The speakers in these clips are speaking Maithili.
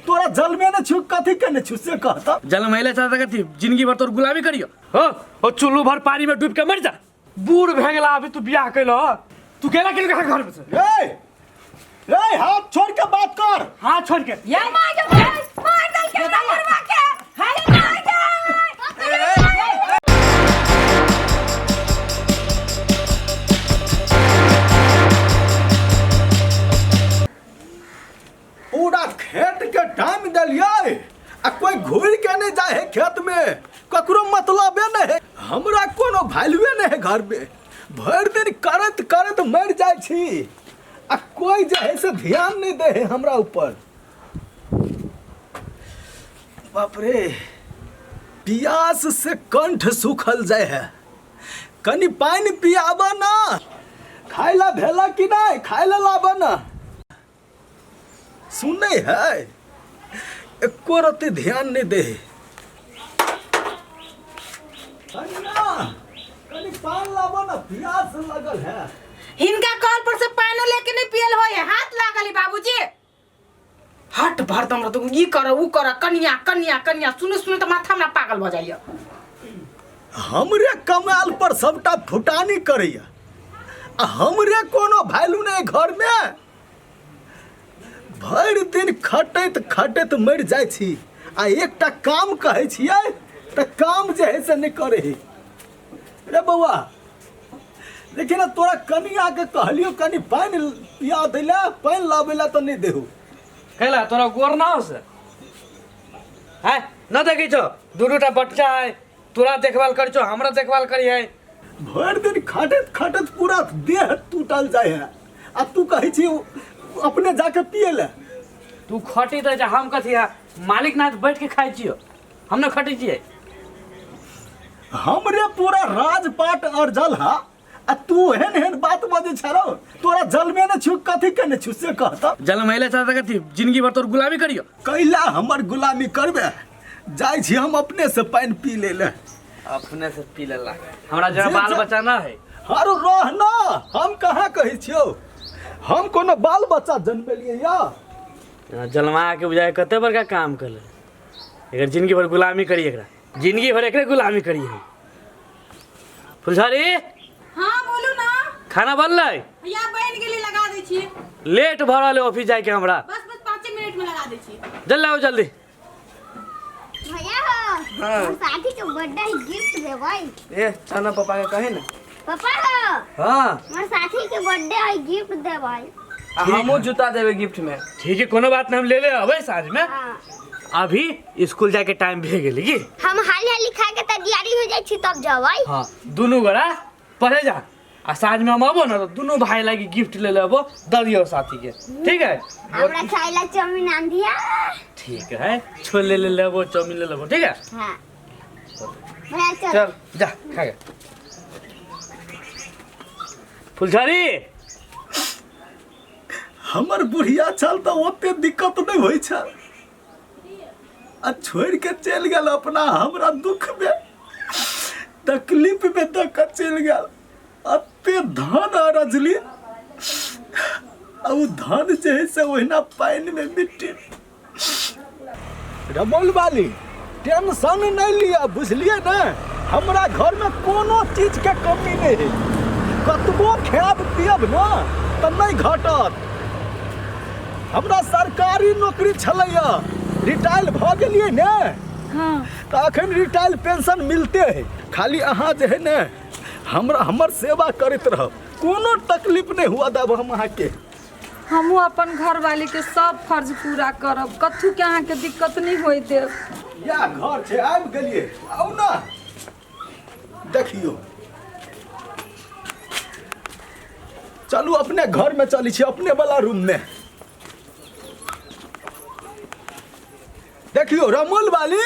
तोरा जलमे ने छु कथी केने छु से कहता। जलमैले चाहता कथी जिंदगी भर तोर गुलामी करियो हो ओ चुल्लू भर पानी में डूब के मर जा। बूढ़ भे गेला अभी तू बियाह कैलो तू गेला किन के घर में से? ए ए हाथ छोड़ के बात कर। हाथ छोड़ के। या मार दे मार दे के मरवा के हाय मार दे। पूरा खेत के टाइम देलियै आ कोई घुर के नहीं जाए है खेत में, ककरो मतलबे नहीं है, हमरा कोनो वैल्यूए नहीं है घर में। भरि दिन करत करत मर जाए छी आ कोई जे है से ध्यान नहीं दे है हमरा ऊपर। बाप रे प्यास से कंठ सूखल जाए है, कनी पानि पियाब ना, खाय ला भेला कि नहीं, खाय ला लाब ना। सुनै है एको रत्ती ध्यान नहीं दे। कन्या कनी पान लाबो ना, प्यास लगल है। हिनका कल पर से पानो लेके नहीं पियल होय है, हाथ लागल है बाबूजी। हट भर दम रह ई कर ऊ कर कन्या कन्या कन्या सुने सुने त माथा हमरा पागल भ जाइए। हमरे कमाल पर सबटा फुटानी करैया आ हमरे कोनो वैल्यू नहीं घर में। भरि दिन खटैत खटैत मरि जाइ छी आ एकटा काम कहै छियै तऽ काम जे है से नहि करै है। रे बौआ देखिए ना तोरा कनिया के कहलियो कनि पानि पिया दै ला, पानि लाबै ला तऽ नहि देहु। कैला तोरा गोर ना हो से है न देखै छौ दू दूटा बच्चा है, तोरा देखभाल करै छौ हमरा देखभाल करी है। भरि दिन खटैत खटैत पूरा देह टूटल जाइ है आ तू कहै छी अपने जाके पिए ले। तू खटी दै छै हम कथी है मालिक नाथ बैठ के खाइ छियो, हम न खटी छियै। हमरे पूरा राजपाट अर्जल है आ तू एहन एहन बात बजै छौ, तोरा जलमे ने छु कथी के ने छु से कहता। जलमैले चाहता कथी जिंदगी भर तोर गुलामी करियो। कैला हमर गुलामी करबे, जाइ छी हम अपने से पानि पी ले ले। अपने से पी लेला हमरा जरा बाल बच्चा ना है। आरो रह ना, हम कहाँ कहै छियौ, हम कोनो बाल बच्चा जन्मेलियै या। जलमा के बुझाय कते बड़का काम करले, एकर जिंदगी भर गुलामी करी, एकरा जिंदगी भर एकरे गुलामी करी हम। फुलझड़ी। हां बोलू ना। खाना बनलै? या बन गेली, लगा दै छी। लेट भ रहल है ऑफिस जाय के हमरा। बस बस 5 मिनट में लगा दै छी। जल्दी आओ जल्दी। भैया हो, हाँ। साथी के बर्थडे गिफ्ट देबै। ए चल ना पापा के कहे ना। पापा हो। हां। हमर साथी के बर्थडे है गिफ्ट देबै। आ हमहू जूता देबै गिफ्ट में। ठीक है कोनो बात नहीं, हम ले ले अबै साँझ में। हाँ। अभी स्कूल जाके टाइम भे गेलै की? हम हाली हाली खा के तैयारी हो जाइ छी तब जबै। हां दुनू गोरा पढ़े जा आ साँझ में हम अबो ना तो दुनू भाई लागी गिफ्ट ले ले अबो दऽ दियौ साथी के, ठीक है? हमरा खाय ला चाउमीन आन दिया। ठीक है छोले ले लेबो चाउमीन ले लेबो, ठीक है? हां भैया चल। चल जा खा के। फुलझड़ी हमर बुढ़िया छल तऽ ओते दिक्कत नहि होइ छल आ छोड़ि के चलि गेल अपना हमरा दुख में तकलीफ में दऽ कऽ चलि गेल। एते धन अरजली आ ओ धन जे है से ओहिना पानि में मिट्टी। रमौल वाली टेंशन नहीं लिया, बुझलिए ने, हमरा घर में कोनो चीज के कमी नहीं है, कतबो खायब पियब ने तऽ नहीं घटत। हमरा सरकारी नौकरी छलैया, रिटायर भऽ गेलियै ने। हाँ। तऽ अखन रिटायर पेंशन मिलते है, खाली अहाँ जे है ने हमरा हमर सेवा करैत रहब, कोनो तकलीफ नहीं हुआ देब हम अहाँके। हमहूँ अपन घरवाली के सब फर्ज पूरा करब, कथू के अहाँके दिक्कत नहीं होय देब। या घर छै, आबि गेलियै, आउ ना देखियौ। चलू अपने घर में चलै छी, अपने वाला रूम में। देखियौ रमोल वाली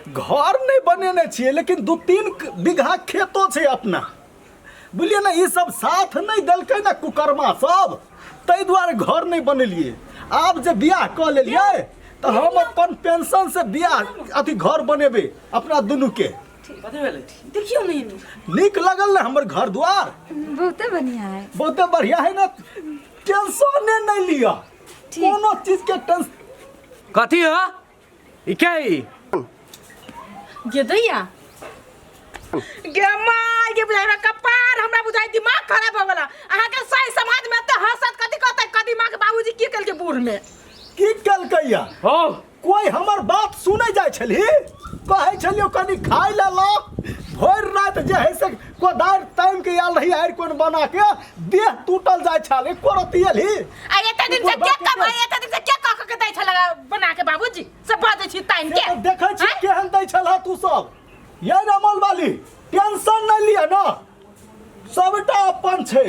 घर नहीं बनेने छियै, लेकिन 2-3 बीघा खेतो छै अपना, बुझलियै ने। ई सब साथ नहीं देलकै ने कुकर्मा सब, ताहि दुआरे घर नहीं बनेलियै। आब जे बियाह कऽ लेलियै तऽ हम अपन पेंशन से बियाह अथी घर बनेबै अपना दुनू के। कथी भेलै? देखियौ ने एने। नीक लगल ने हमर घर द्वार? बहुते बढ़िया है। बहुते बढ़िया है ना, टेंशन नहीं लिअ, कोनो चीज के टेंशन। कथी हो ई के ई? गे दैया गे माय गे बुझाइ हमरा कपार हमरा बुझाइ दिमाग खराब हो गेल अहाँ के सही समाज में एते हंसत कथी कहतै कदीमा के बाबूजी की केलकै बूढ़ में की केलकैया हो कोई हमर बात सुनै जाइ छलही कहै छलियो कनि खाय ले ला भरि राति जे है से कोदारि तामि के आयल रही आरि कोन बना के देह टूटल जाइ छल एको रत्ती एलही आ एते दिन से के कब एते दिन से के कह कह के दै छल बना के बाबूजी से बाजै छी तानि से के तऽ देखै छी केहन दै छल तू सब ये रमल वाली टेंशन नहि लिअ ना सबटा अपन छै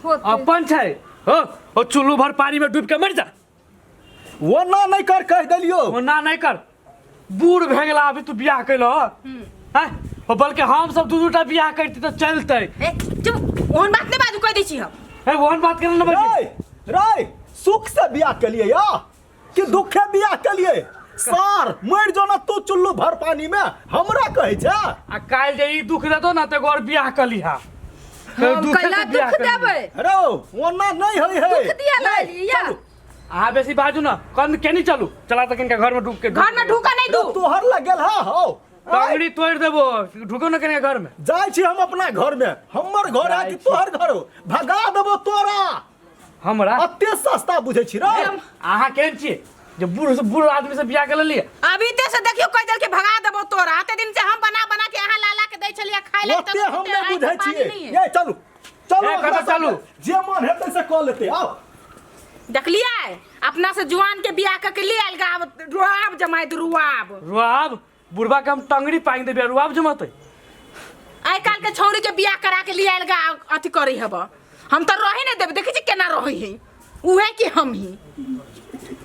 होते अपन छै हो ओ चुल्लू भर पानी में डूब के मर जा ओना नहि कर कहि देलियो ओना नहि कर बूढ़ भए गेला अभी तू बियाह कैलो हैं ओ बल्कि हम सब दू दूटा बियाह करती तऽ चलतै ए चुप ओहन बात नहि बाजू कहि दै छी हम हे ओहन बात करे ना बाजू रे रे सुख से बियाह केलिए या कि दुखे बियाह केलिए सार मरि जो ना तू चुल्लू भर पानी में हमरा कहै छै आ काल्हि जे ई दुख देतो ना तऽ एगो और बियाह कऽ लिहा हम दुखे कैला से बियाह दुख कर लिहा। देबै रे ओना नहि होइ है दुख दिया लाली या अहाँ बेसी बाजू ना कन केनी चलू चला तऽ कनिका घर में डूब के घर में ढुका नहीं दू तोहर लगेल हा हौ टंगड़ी तोड़ि देबो ढुको ना कनिका घर में जाइ छी हम अपना घर में हमर घर है कि तोहर घर हो भगा देबो तोरा हमरा अते सस्ता बुझै छी रे अहाँ केहन छियै जे बूढ़ से बूढ़ आदमी से बियाह कर लेलियै अभी ते से देखियो कह देल के भगा देबो तोरा आते दिन से हम बना बना के अहाँ ला ला के दै छलियै खाय ले ओते हम नहि बुझै छियै ये चलू चलू ए, ओकरा कतऽ चलू? साथे। जे मन हेतै से कऽ लेतै आउ देखलियै अपना से जुआन के बियाह क के ले आयल गाब रुआब जमाय दू रुआब रुआब बुढ़बा के हम टंगड़ी पांगि देबै रुआब जमतै आइ काल्हि के छौड़ी के बियाह करा के ले आयल गा अथी करै हब हम तऽ रहे नहि देबै देखै छी केना रहै है उहे कि हम ही